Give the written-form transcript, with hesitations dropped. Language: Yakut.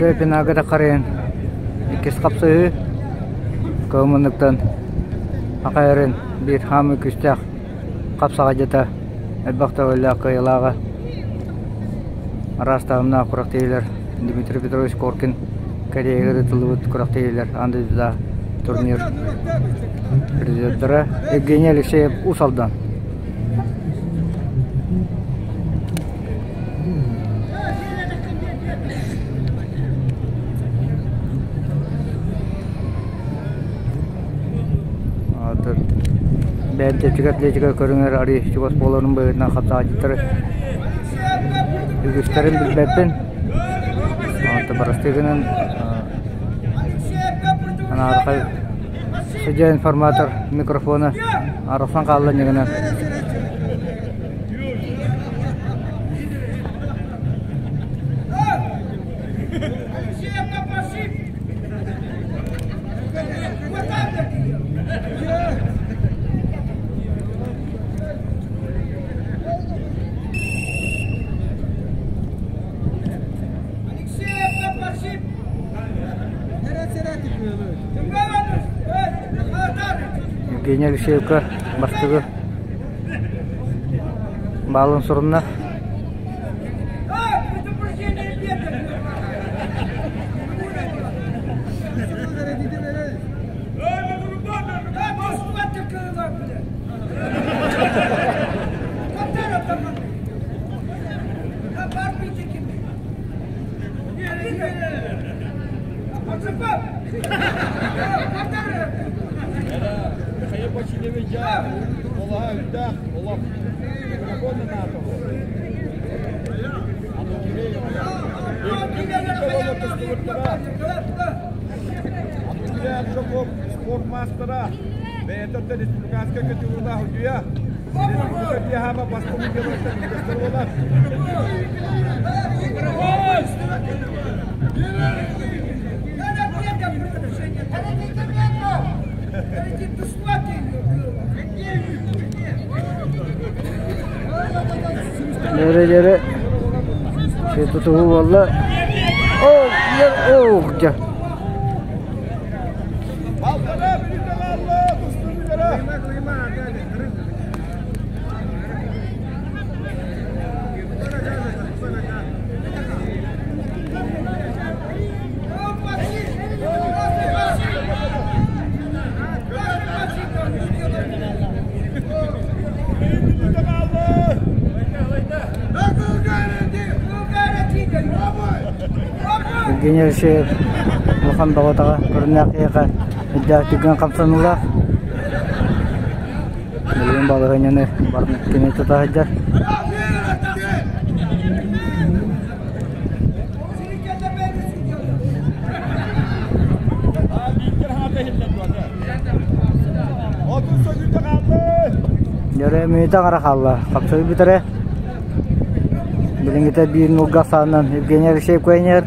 Өрө пинагата харайан иккис хапсыһыы кылмынныктан Хахайарын биир хаамыы күүстээх хапсаҕайдьыта элбэх төгүллээх кыайыылааҕа араас таһымнаах күрэхтэһиилэр Дмитрий Петрович Коркин Кореяҕа ыытыллыбыт күрэхтэһиилэр аан дойдутааҕы турнир призердара Евгений Алексеев Уус Алдан. Бэйэм чэпчэки атлетика көрүҥэр арыый чугас буоларын быһыытынан хапсаҕайдьыттары үгүстэрин билбэппин. Онтон бырастыы гынан анаархай судья информатор микрофона арахсан хаалла инньэ Евгений Алексеевка бастакы баалын сурунна. Спорт маастара, бэйэтэ республиканскай категорияда судьуйа, республика тиэхаба бастакы делоттан буолар. Дьөрө-дьөрө тутуһуу буолла. Оо, оо, дьэ. Евгений Алексеев улахан баҕатаҕа көрүннээх киһиэхэ үрдээх түргэн хамсаныылаах. Билигин балаһыанньаны барытын кини тута сылдьар. Дьөрө мүнүүтэ аҥара хаалла. Хапсыы бүтэрэ. Билиҥҥитэ биир нуурга саанан Евгений Алексеев куйаньар.